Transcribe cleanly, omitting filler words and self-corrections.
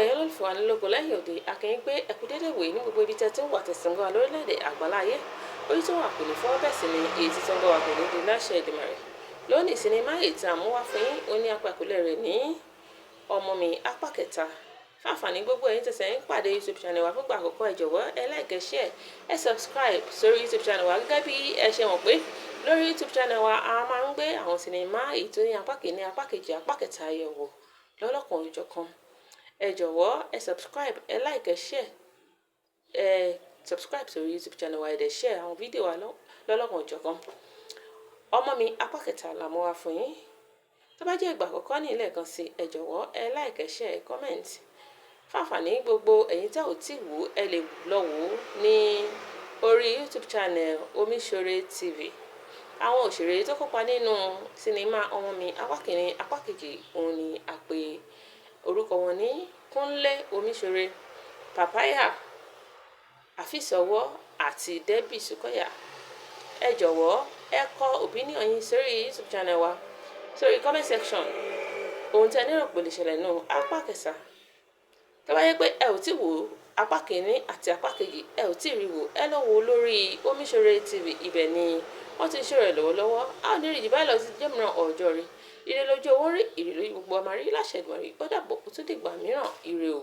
Ẹ̀yin olólùfẹ́ wa nílòkó lẹ́yìn òde, a kí yín pé ẹ kú dédé wòyí ní gbogbo ibi tẹ́ ti ń wà tẹ̀sán gbọ́ wa lórílẹ̀‐èdè àgbáláyé. Orí tó wà kò ní fọ́, bẹ́ẹ̀ sì ni èyí tí tó ń gbọ́ wa kò ní di láṣẹ Èdùmàrè. Lónìí, sinimá èyí tí a mú wá fún yín, ó ní apá ìkólẹ̀ rẹ̀ ní Ọmọ Mi apá kẹta. Fáfàní gbogbo ẹ̀yin tẹ̀sẹ̀ ń pàdé YouTube channel wa fúngbà àkọ́kọ́, ẹ jọ̀wọ́, ẹ like, ẹ share, ẹ subscribe sórí YouTube channel wa. Gẹ́gẹ́ bí ẹ ṣe mọ̀ pé lórí YouTube channel wa, a máa ń gbé àwọn sinimá èyí tó ní apá kìíní, apá kejì, apá kẹta yẹ̀wò lọ́lọ́kan òjọ̀kan. Ẹ jọ̀wọ́, ẹ subscribe, ẹ like, ẹ share, ẹ subscribe sórí YouTube channel wa, ẹ dẹ̀ share àwọn fídíò wa lọ́lọ́kan òjọ̀kan. Ọmọ Mi apá kẹta la mú wá fún yín. Tó bá jẹ́ ìgbà àkọ́kọ́ ní ilé kan sí, ẹ jọ̀wọ́, ẹ like, ẹ share, ẹ comment. Fáfàní gbogbo ẹ̀yin tẹ́ ò tí wò, ẹ lè lọ wò ó ní orí YouTube channel Omiṣore TV. Àwọn òṣèré tó kópa nínú sinimá Ọmọ Mi apá kìíní, apá kejì, òun ni a pè orúkọ wọn ní Kúnlé Omiṣore, Papaya Àfíìsọwọ́ àti Debbie Sókóyà. Ẹ jọ̀wọ́, ẹ kọ opinion yín sórí YouTube channel wa, sórí comment section, ohun tí ẹ nírò pé lè ṣẹlẹ̀ nù apá kẹta. Tó bá yẹ pé ẹ ò tí wò apá kìíní àti apá kejì, ẹ ò tí rí wò, ẹ lọ wò lórí Omiṣore TV. Ibẹ̀ ni wọ́n ti ń ṣe rẹ̀ lọ́wọ́lọ́wọ́. A ò ní rí jù báyìí lọ sí jẹ́ mìíràn. Ọjọ́ rí, ire lójú owó rí, ire lójú gbogbo ọmọ rí láṣẹ Èdùmàrè. Ó dàbọ̀, ó tún dìgbà mìíràn. Ire o.